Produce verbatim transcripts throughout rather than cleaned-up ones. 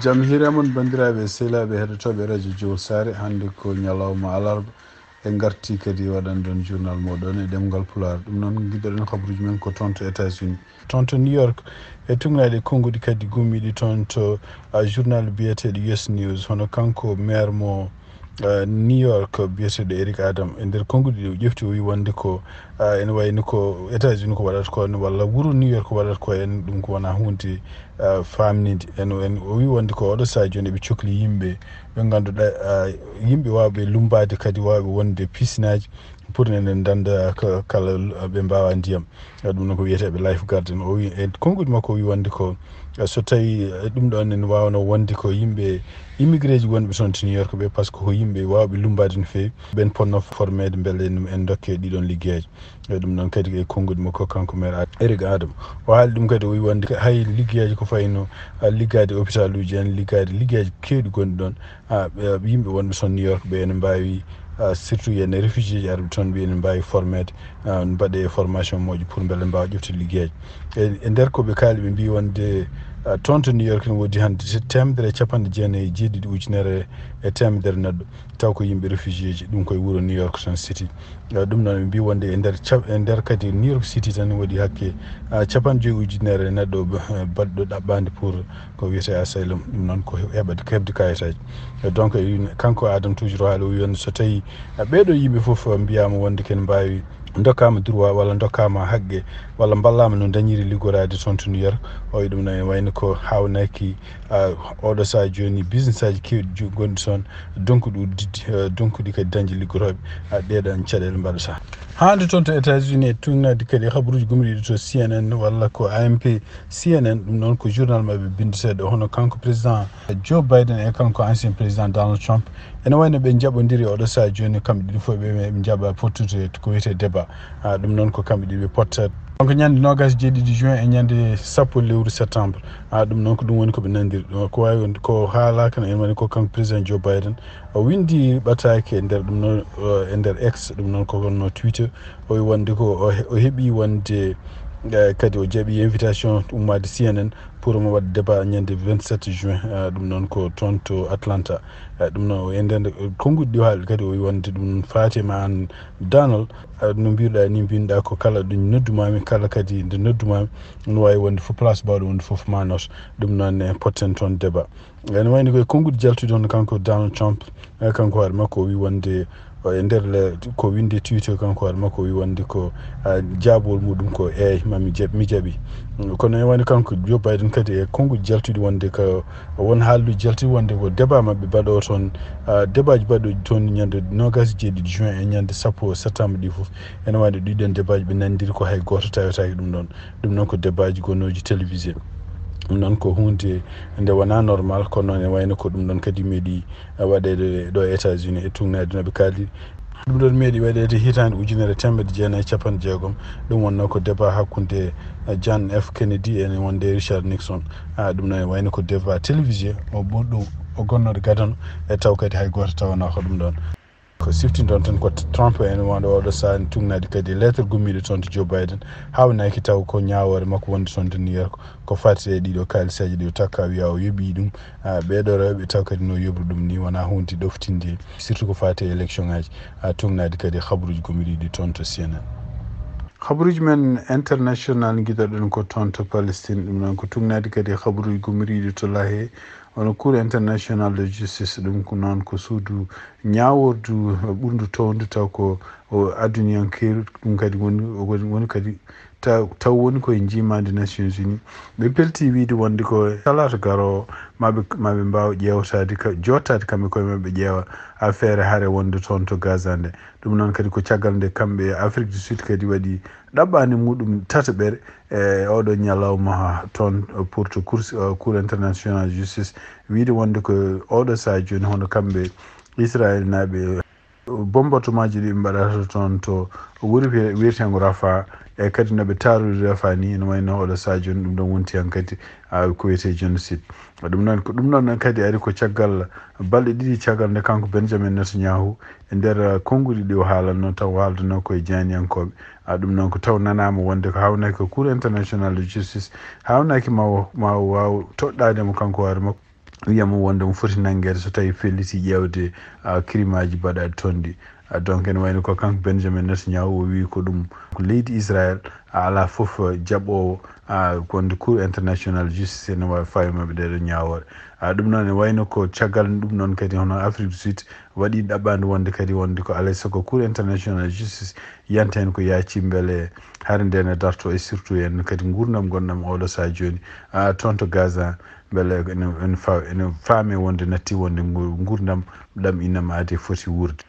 Jam hiire mon, banndiraaɓe sehilaaɓe heɗotooɓe radio Jowol Saare. Hannde ko ñalawma alarba, en ngarti kadi waɗande on journal mooɗon e ɗemngal Pulaar. Ɗum noon, ngiɗoɗen habruuji men ko toon to États-Unis, toon to New York, e tugnaade konnguɗi kadi gummiiɗi toon to, ah, journal biyeteeɗo U S News, hono kanko maire mo, ah, New York biyeteeɗo Eric Adam. E nder konnguɗi ɗi o ƴefti, o wi wonde ko, ah, ene wayni ko États-Unis ko waɗata ko, walla wuro New York ko waɗata ko en, ɗum ko wona huunde, ah, faamninde. En, en, o wi wonde ko oɗo sahaa jooni eɓe cokli yimɓe ɓe ngannduɗaa, ah, yimɓe waawɓe lummbaade, kadi waawɓe wonde pisinaaji pour ene ndannda ka-, kala, ah, ɓe mbaawa ndiyam. Ah, ɗum noon ko wiyeteeɓe lifeguard en. O wi e konnguɗi makko, o wi wonde ko, ah, so tawi, ah, ɗum ɗoon ene waawno wonde ko yimɓe immigré ji wonɓe toon to New York ɓe, par ce que ko yimɓe waawɓe lummbaade no feewi, ɓeen potno formeede mbele en, en ndokke ɗiɗon liggeeji. E ɗum noon kadi e konnguɗi makko kanko maire Eric Adam. O haali ɗum kadi, o wi wonde hay liggeeji ko fayno, ah, liggaade hôpitaluuji en, liggaade liggeeji keewɗi gonɗi ɗoon. Ah, ɓe, yimɓe wonɓe toon New York ɓe ene mbaawi, ah, surtout yen réfugié ji arɓe toon ɓe ene mbaawi formeede, ah, mbaɗe formation moƴƴo pour mbele mbaawa ƴeftude liggeeji. E, e nder ko ɓe kaali, ɓe mbi wonde, ah, toon to New York ne woodi hannde te-, teemedere e capanɗe jeenayi e jeeɗiɗi ujunere e teemedere neɗɗo, taw ko yimɓe réfugié ji, ɗum koye wuro New York tan City. Eh, ɗum noon, ɓe mbi wonde e nder cap-, e nder kadi New York City tan waɗi hakke, ah, capanɗe joyi ujunere neɗɗo ba-, baɗɗo ɗaɓɓaande pour ko wiyetee asylum, ɗum noon ko heɓade, heɓde kayitaaji. Eh, donc, eh, kanko Adam toujours o haali, o wi wonde so tawi, ah, ɓeeɗo yimɓe fof, ah, mbiyaama wonde ken mbaawi, ndokkaama droit walla ndokkaama haqqe walla mballaama no dañiri liggoraade toon to New York, o wi ɗum noon ene wayno ko haawnaki, ah, oɗo sahaa jooni business aji keewɗi jo-, gonɗi toon, donc ɗi udditde, eh, donc ɗi kadi dañde liggotooɓe, ah, ɗeeɗan caɗeele mbaɗata. Hannde toon to États-Unis e tugnaade kadi habruuji gummiiɗi to C N N walla ko A M P C N N, ɗum noon ko journal maɓɓe binndeteeɗo, hono kanko président Joe Biden e kanko ancien président Donald Trump, ene wayno ɓe njaɓondiri oɗo sahaa jooni, kamɓe ɗiɗi fof ɓe, ɓe njaɓa pottude ko wiyetee débat. Ah, ɗum noon ko kamɓe ɗiɗi ɓe potta. Donc ñande noogaas e jeeɗiɗi juin e ñande sappo lewru septembre. Ah, ɗum noon ko ɗum woni ko ɓe nanndiri. Ɗum ko waawi wonde ko haalaaka, no ene wayno ko kanko président Joe Biden o winndi ɓataake e nder ɗum noon, eh, e nder X, ɗum noon ko wonno Twitter. O wi wonde ko o he-, o heɓi wonde, eh, kadi o jaɓi invitation ummaade C N N pour omo waɗa débat ñande vingt-sept juin, eh, ɗum noon ko toon to Atlanta. Eh, ɗum noon e nder, nder konnguɗi ɗi o haali kadi o wi wonde ɗum faati ma aan Donald, eh, no mbiruɗaa ni, mbinɗaa ko kala ɗum noddumaami, kala kadi nde noddumaami, no waawi wonde fof place baawɗo wonde fof ma noot. Ɗum noon ne potten toon débat. Ene wayni koye konnguɗi jaltuɗi hono kanko Donald Trump, eh, kanko hoore makko o wi wonde, o e nder le-, ko winde Twitter kanko hoore makko o wi wonde ko, ah, jaabol muɗum ko eey, ma mi jaɓ-, mi jaɓi. Mm, kono ene wayni kanko Joe Biden kadi e konnguɗi jaltuɗi wonde ko won haalluuji jaltuɗi wonde ko débat maɓɓe baɗo toon, ah, débat ji baɗo toon ñande noogaas e jeeɗiɗi juin e ñande sappo septembre ɗi fof. Ene wayno ɗiɗon débat ji ɓe nanndiri ko hay gooto tawetaake ɗum ɗoon. Ɗum noon ko débat ji gonnooji télévisé. Ɗum noon ko huunde nde wonaa normal, kono noon ene wayno ko ɗum ɗoon kadi meeɗi waɗeede ɗo e États-Unis e tugnaade no ɓe kaali. Ɗum ɗoon meeɗi waɗeede hitaande ujunere e teemedde jeenayi e capanɗe jeegom. Ɗum wonnoo ko débat hakkunde John F Kennedy e wonde Richard Nixon. Ah, ɗum noon ene wayno ko débat télévisé o ɓurɗo o gonnoode gadano, e taw kadi hay gooto tawanaa ko ɗum ɗoon. Ko siftinɗon tan ko Trump en wonɗo oɗo sahaa ne tugnaade kadi lettre gummiiɗo toon to Joe Biden, haawnaaki taw ko ñaawoore makko wonde toon to New York, ko faati e ɗiɗo kaaliseeje ɗi o takka wiya o yoɓii ɗum, ah, ɓeeɗo rewɓe taw kadi no yoɓru ɗum ni wonaa huunde ɗoftinde, surtout ko faati e élection ŋaaji, ah, tugnaade kadi habruuji gummiiɗi ɗi toon to C N N. Habruuji men international ngiɗoɗen ko toon to Palestine, ɗum noon ko tugnaade kadi habruuji gummiiɗi to Lahey, hono Cour International de Justice, ɗum ko noon ko suudu ñaawordu ɓurndu towndu taw ko o aduniyankeeru, ɗum kadi woni, woni, woni kadi taw, taw woni koye njiimaandi Nations Unies. Ɓe pelti wiide wonde ko talaata garoowo ma ɓe, ma ɓe mbaaw ƴeewtaade ka, jottaade kamɓe koye maɓɓe ƴeewa affaire hare wonde toon to Gaza nde. Ɗum noon kadi ko caggal nde kamɓe e Afrique du Sud kadi waɗi ɗaɓɓaande muɗum tataɓere e oɗo ñalawma toon pour to Cour, Cour International Justice, wiide wonde ko oɗo sahaa jooni hono kamɓe Israel naaɓe bombardement ji ɗi ɓe mbaɗata toon to wuro wiye-, wiyeteengo Rafah, e kadi no ɓe taarori Rafah ni, ene wayno oɗo sahaa jooni ɗum ɗon wonti han kadi, ah, ko wiyetee génocide. Ɗum noon, ko ɗum ɗon noon kadi ari ko caggal balɗe ɗiɗi caggal nde kanko Benjamin Netanyahu e nder, ah, konnguɗi ɗi o haalanno taw o haaldanno koye jaaniyankooɓe. Ah, ɗum noon ko taw nanaama wonde ko haawnaaki ko Cour International de Justice, haawnaaki ma o, ma o waaw toɗɗaade mo kanko hoore makko. wiyama wonde mo foti nanngeede so tawi felliti ƴeewde, ah, crime aji baɗaɗi toon ɗi. Ah, donc ene wayno ko kanko Benjamin Netanyahu, o wi ko ɗum ko leydi Israel, ah, ala fof, ah, jaɓoowo, ah, wonde Cour international justice ene wawi fawi maɓɓe ɗeɗo ñaawore. Ah, ɗum noon ene wayno ko caggal ɗum noon kadi hono Afrique du Sud waɗi ɗaɓɓande wonde kadi wonde ko alay sago Cour international justice yanta heen ko yaaci, mbele hare nde ne darto, e surtout en kadi nguurndam gonɗam oɗo sahaa jooni, ah, toon to Gaza, mbele ene, ene fa-, ene faame wonde natti wonde ngu-, nguurndam ɗam innam aade foti wuurde.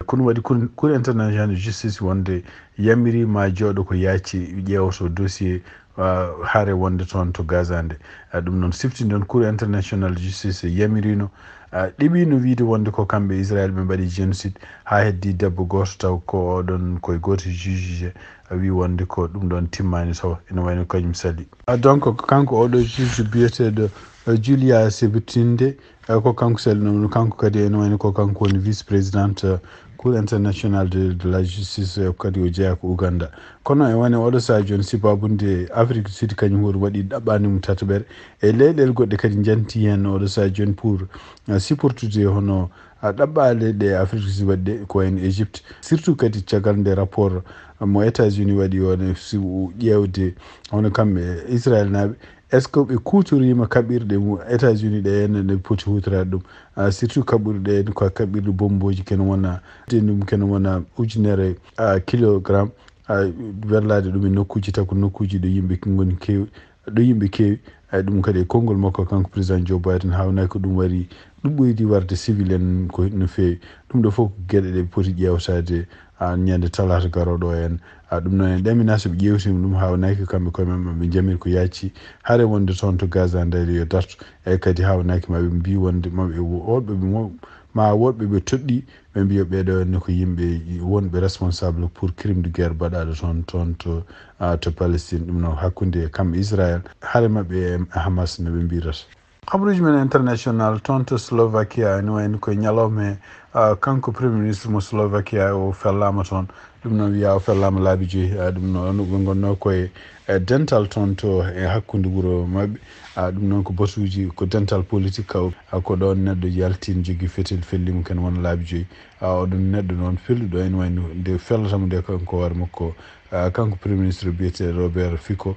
Kono waɗi Cour, Cour international justice wonde yamiri ma jooɗo ko yaaci ƴeewoto dossier, ah, hare wonde toon to Gaza nde. Ah, ɗum noon sifti noon Cour international justice yamirino, ah, ɗiɓino wiide wonde ko kamɓe Israel ɓe mbaɗi génocide haa heddi debbo gooto taw ko oɗon koye gooto juge, ah, wi wonde ko ɗum ɗoon timmani tawa ene wayno kañum sali. Ah, donc ko kanko oɗo juge biyeteeɗo, ah, Julia Sebutinde, eh, ko kanko salino ɗum, kanko kadi ene wayno ko kanko woni vice présidente, eh, Cour internationale de, de la justice, eh, kadi o jeyaa ko Uganda. Kono e wayno oɗo sahaa jooni sibaabu nde Afrique du Sud kañum hoore waɗi ɗaɓɓaande mum tataɓere. E leyɗeele goɗɗe kadi njanti heen oɗo sahaa jooni pour, eh, supportude hono, ah, ɗaɓɓaale ɗe Afrique du Sud waɗi ɗe ko wayno Égypte. Surtout kadi caggal nde rapport, eh, mo États-Unis waɗi o ne si ƴeewde hono kamɓe Israel naaɓe. Est-ce que ɓe kuutoriima kaɓirɗe mum États-Unis ɗe ene ɗe poti huutoraade ɗum? Ah, surtout kaɓirɗe en ko kaɓirɗe bommbooji kene wona, ɗum kene wona ujunere, ah, kilogramme, ah, werlaade ɗum e nokkuuji taw ko nokkuuji ɗo yimɓe ngoni keewi, ɗo yimɓe keewi. Ay, ɗum kadi e konngol makko kanko président Joe Biden haawnaa ko ɗum wari ɗuɓɓoydi warde civil en ko no feewi. Ɗum ɗo fof ko geɗe ɗe poti ƴeewtaade, ah, ñande talaata garooɗo o en. Ah, ɗum noon en ɗaminaa so ɓe ƴeewtiima ɗum, haawnaaki kamɓe koye maɓɓe maɓe njamir ko yaaci hare wonde toon to Gaza ndayde yo darto. Eeyi kadi haawnaaki maɓe mbi wonde maɓe woɗɓe ɓe mo-, ma woɗɓe ɓe toɗɗi ɓe mbiya ɓeeɗo ne ko yimɓe wonɓe responsable pour crime de guerre baɗaaɗo toon, toon to, ah, to Palestine. Ɗum noon hakkunde kamɓe Israel, hare maɓɓe e Hamas no ɓe mbirata. Habaruuji men international toon to Slovakia ene wayno koye ñalawma he, ah, kanko premier ministre mo Slovakia o fellaama toon. Ɗum noon wiyaa o fellaama laabi joyi. Ah, ɗum noon ɓe ngonnoo koye, eh, dental toon to e hakkunde wuro maɓɓe. Ah, ɗum noon ko batuuji, ko dental politique kaw. Ah, ko ɗoon neɗɗo yalti ne jogii fetel felli mo ken wona laabi joyi. Ah, oɗon neɗɗo noon felluɗo ene wayno nde fellata mo nde kanko hoore makko. Ah, kanko premier ministre biyeteeɗo Robert Fico.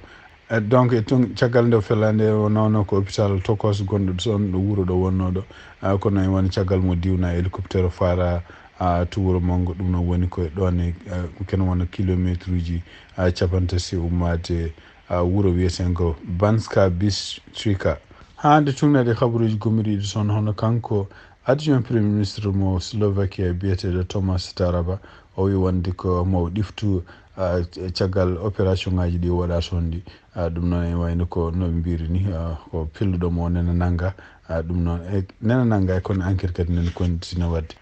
Eh, donc, e tun, caggal nde o fellaa nde, o nawno ko hôpital Tokos gonɗo ɗon, ɗo wuro ɗo wonnoo ɗo. Ah, kono e woni caggal mo diwna hélicoptère o faara, ah, to wuro Mongo. Ɗum noon woni ko e ɗoon e, ah, ken wona kilometre uji, ah, capanɗe tati ummaade, ah, wuro wiyeteengo Banska Bistrika. Haa nde tun nade habaruuji gomiriiɗi toon, hono kanko adjoint premier ministre mo Slovakia biyeteeɗo Thomas Taraba, o wi wonde ko mo ɗiftu, ah, caggal opération ngaji ɗi waɗa toon ɗi. Ah, ɗum noon e wayno ko no ɓe mbiri ni, ah, ko pelluɗo mo nena nanga. Ah, ɗum noon e nena nanga e kono enquête kadi nena continue waɗde.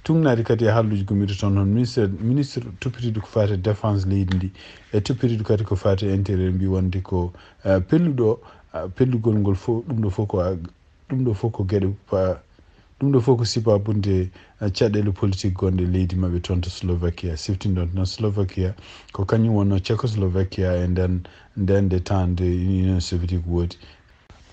Tungnaade kadi e haalluuji gommiiɗo toon, hono ministre, ministre toppitiiɗo ko faati e défense leydi ndi, e toppitiiɗo kadi ko faati e intérieur mbi wonde ko, ah, pelluɗo, ah, pellugol ngol fof, ɗum ɗo fof ko, ah, ɗum ɗo fof ko geɗe pa-, ɗum ɗo fof ko sibabunde, eh, caɗeele politique gonɗe leydi maɓɓe toon to Slovakia. Siftinɗon noon Slovakia ko kañum wonnoo Tchecoslovakia e nden, nden nde temps nde Union Soviétique woodi.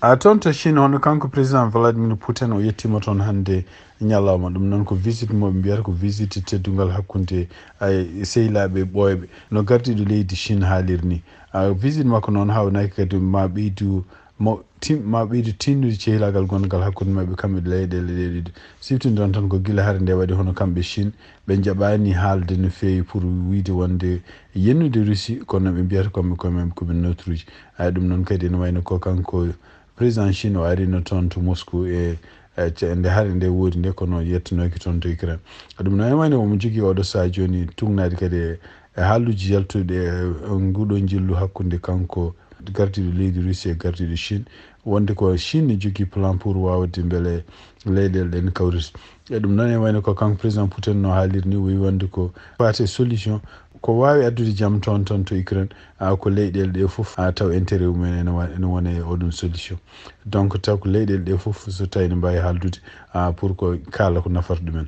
A toon to Chine, hono kanko président Vladimir Putin o yettiima toon hannde ñalawma. Ɗum noon ko visite mo ɓe mbiyata ko visite teddungal hakkunde, ay, sehilaaɓe ɓooyɓe no gardiiɗo leydi Chine haaliri ni. A, visite makko noon haawnaaki kadi ma ɓeydu mo tim-, ma ɓeydu tinnude cehilaagal gongal hakkunde maɓɓe kamɓe leyɗeele ɗe ɗiɗi. Siftinɗon tan ko gila hare nde waɗi hono kamɓe Chine, ɓe njaɓaani haalde no feewi pour wiyde wonde yennude Russie, kono ɓe mbiyata kamɓe koye maɓɓe ko ɓe neutre uji. Ay, ɗum noon kadi ene wayno ko kanko président Chine o arino toon to Moscou e, e ce-, nde hare nde woodi nde, kono yettanooki toon to Ukraine. Ɗum noon ene wayno omo jogii oɗo sahaa jooni tungnaade kadi e, e haalluuji yaltuɗi e, e nguɗo njillu hakkunde kanko gardiiɗo leydi Russie e gardiiɗo Chine, wonde ko Chine ne jogii plan pour waawde mbele leyɗeele ɗen kawrita. E ɗum noon, e wayno ko kanko président Putin no haaliri ni, o wi wonde ko faati e solution, ko waawi addude jam toon, toon to Ukraine, a, ko leyɗeele ɗe fof, a, taw intérêt mumen ene wa-, ene wona e oɗon solution. Donc, taw ko leyɗeele ɗe fof, so tawi ne mbaawi haaldude, a, pour ko kaala ko nafata ɗumen.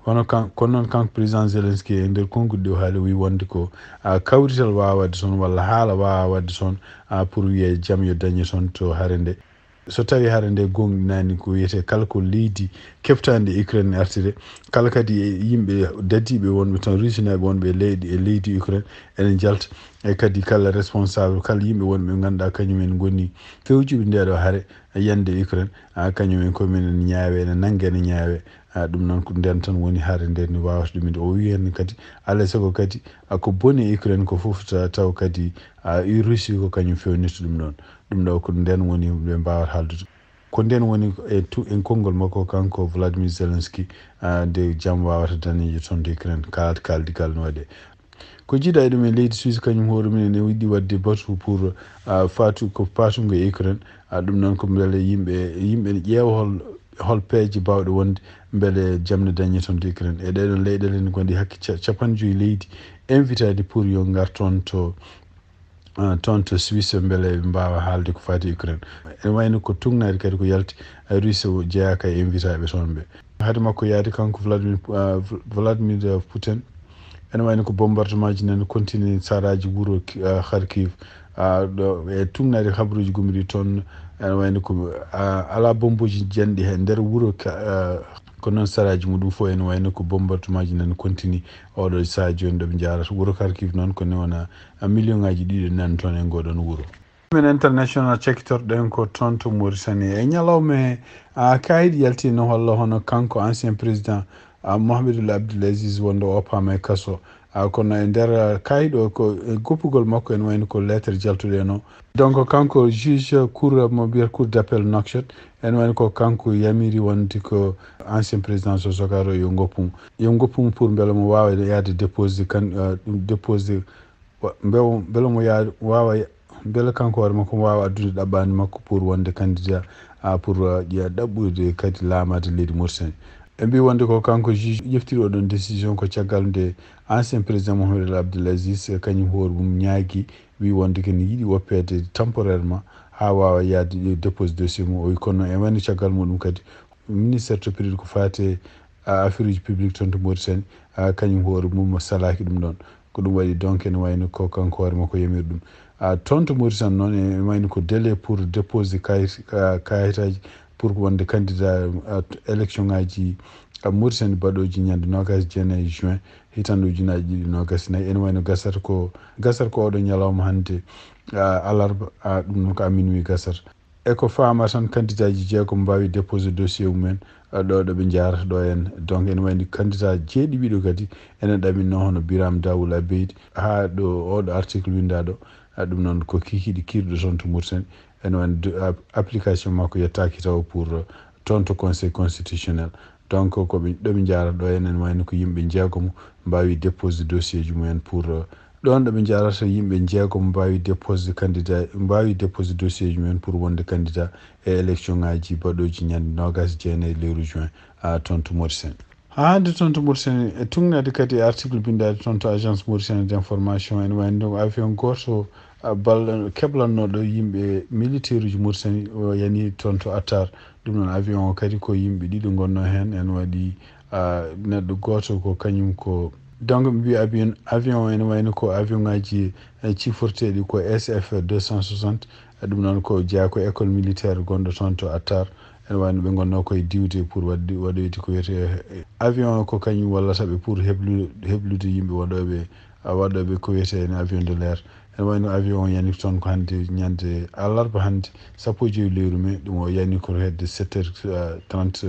Kono kan-, kono noon kanko président Zelensky e nder konguɗi ɗi o haali, o wi wonde ko, a, kawrital waawa waɗde toon walla haala waawa waɗde toon, a, pour wiye jam yo dañe toon to hare nde. So tawi hare nde gonɗinani, ko wiyete kala ko leydi keptandi Ukraine artire, kala kadi e yimɓe dadiiɓe wonɓe toon, Rusinaaɓe wonɓe e leydi, e leydi Ukraine, ene njalta. E kadi kala responsable, kala yimɓe wonɓe ɓe ngannduɗaa kañum en ngoni fewjuɓe nde ɗo hare, yande Ukraine, a, kañum en koye mumen ene ñaawe, ene nannge, ene ñaawe. A, ɗum noon ko nden tan woni hare nde ni wawata ɗum inde. O wi heen kadi, alaa e sago kadi, a, ko boni e Ukraine ko fof ta-, taw kadi, a, Russie ko kañum fewnirta ɗum ɗoon. Ɗum ɗo ko nden woni ɓe mbawata haaldude. Ko nden woni e tu-, e konngol makko kanko Vladimir Zelensky, a, nde jam wawata dañeede toon to Ukraine, kal-, kaldigal no waɗe. Ko jiidaa e ɗum e leydi Suisse kañum hoore mum ene yiɗi waɗde batu pour, a, faatu, ko paatungo e Ukraine. A, ɗum noon ko mbele yimɓe, yimɓe ne ƴeewa hol, hol peeje baawɗe wonde mbele jam ne dañee toon to Ukraine. E ɗee ɗoon leyɗeele ne ngonndi hakke ca-, capanɗe joyi leydi invitaade pour yo ngar toon to, a, toon to Suisse mbele ɓe mbaawa haalde ko faati Ukraine. Ene wayno ko tugnaade kadi ko yalti, a, Russie o jeyaaka e invitaaɓe toon ɓe. Hade makko yaade kanko Vladimir, a, Vladimir Putin, ene wayno ko bombardement ji nani continue saraaji wuro Ki-, a, Kharkiv. A, ɗo e tugnaade habaruuji gomɗi toon, ene wayno ko, a, alaa bombooji janɗi he nder wuro Ka-, a, ko noon saraaji muɗum fof ene wayno ko bombardement ji nani continue oɗo sahaa jooni ɗo ɓe njaarata. Wuro Kharkiv noon ko newna, a, million ŋaaji ɗiɗi nani toon e ngoɗon wuro. Min International cakkitorɗen ko toon to Mauritanie. E ñalawma he, a, kayit yalti no holla hono kanko ancien président, a, Mohamedou Abdoul Aziz wonde o oppaama e kaso. A, kono e nder, a, kayit o ko e goppugol makko ene wayno ko lettre jaltuɗo en o. Donc kanko juge cour mo mbiyata cour d'appel Nouakchott, ene wayno ko kanko yamiri wonde ko ancien président Soso Karo yo ngoppu mo. Yo ngoppu mo pour mbele mo waawa yaade déposé kan, a, ɗum déposé Wa-, mbewo-, mbele mo yaa-, waawa ya-, mbele kanko hoore makko waawa addude ɗaɓɓaande makko pour wonde candidat, a, pour, a, ƴeewa ɗaɓɓude kadi laamaade leydi Mauritanie. Ɓe mbii wonde ko kanko juge ƴeftiri oɗon décision ko caggal nde ancien président Mohamed El Abdel Aziz, e kañum hoore mum ñaagi, wii wonde kene yiɗi woppeede temporairement haa waawa yaade dépose dossier mum. O wi kono e wayno caggal muɗum kadi ministère toppitiiɗo ko faati e, a, affaire uji publique toon to Mauritanie, a, kañum hoore mum mo salaaki ɗum ɗoon. Ko ɗum waɗi donc ene wayno ko kanko hoore makko yamiri ɗum. A, toon to Mauritanie noon ene wayno ko délai pour déposer kayit, a, kayitaaji pour wonde candidat, a, élection ŋaaji, a, Mauritanie baɗooji ñande noogaas e jeenayi juin hitande ujunaaji ɗiɗi noogaas e nayi. Ene wayno gasata ko, gasata ko oɗo ñalawma hannde, a, alarba, a, ɗum noon ko à minuit gasata. E ko faama tan, kandidaaji jeegom mbaawi déposé dossier mumen, a, ɗo, ɗo ɓe njaarata ɗo en. Donc, ene wayno candidat jeeɗiɗo kadi ene ɗaminno hono Biram Dawul Abeid. Haa ɗo oɗo article winndaaɗo, a, ɗum noon ko kikiiɗe kiirɗo toon to Mauritanie. Ene wayno do-, a, application makko yettaaki taw pour, euh, toon to Conseil constitutionnel. Donc, ko ɓe, ɗo ɓe njaarata ɗo en, ene wayno ko yimɓe jeegomo mbaawi déposé dossier ji mumen pour, euh, ɗoon ɗo ɓe njaarata yimɓe jeegomo mbaawi déposé candidat, mbaawi déposé dossier ji mumen pour wonde candidat e élection ŋaaji baɗooji ñande noogaas e jeenayi lewru juin, a, toon to Mauritanie. Haa hannde toon to Mauritanie, e tugnaade kadi e article binndaaɗo toon to Agence Mauritanie d'information, ene wayno ɗum avion gooto, a, bal-, keblannooɗo yimɓe militaire uji Mauritanie, o yani toon to Attar. Ɗum noon, avion o kadi ko yimɓe ɗiɗo ngonnoo heen, ene waɗi, a, neɗɗo gooto ko kañum ko. Donc, ɓe mbii avion, avion o ene wayno ko avion ŋaaji, e, ciforteeɗi ko S F deux cent soixante. Ɗum noon ko jeyaa ko école militaire gonɗo toon to Attar. Ene wayno ɓe ngonnoo koye diwde pour waɗde, waɗoyde ko wiyetee, e, avion o ko kañum wallata ɓe pour heblu-, heblude yimɓe waɗooɓe, a, waɗooɓe ko wiyetee en avion de l'air. Ene wayno avion o yani toon ko hannde ñande alarba hannde, sappo e joyi lewru mai, ɗum o yani ko hedde sept heures, a, trente,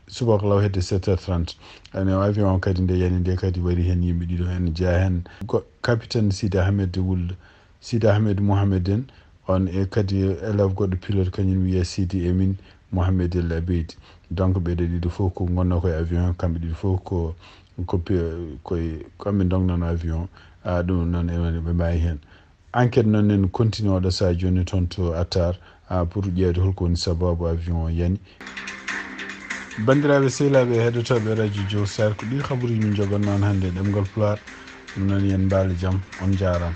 subaka law hedde sept heures trente. Ene avion o kadi nde yani nde kadi waɗi heen yimɓe ɗiɗo, heen jeyaa heen go-, capitaine Sidi Ahmed Wul, Sidi Ahmed Mohamed en, on e kadi élève goɗɗo pilote kañum wiyee Sidi Emin Mohamed El Abeid. Donc, ɓeeɗo ɗiɗo fof ko ngonnoo koye avion, kamɓe ɗiɗo fof ko, ko pi-, koye, kamɓe ndognono avion. A, ɗum noon ene wayno ɓe maayi heen. Enquête noon ene continue oɗo sahaa jooni toon to Attar, a, pour ƴeewde holko woni sababu avion o yani. Banndiraaɓe sehilaaɓe heɗotooɓe Radio Diouf Sar, ko ɗii habaruuji min njogannoo on hannde e ɗemngal Pulaar. Ɗum noon, yo en mbaal jam, on njaaraama.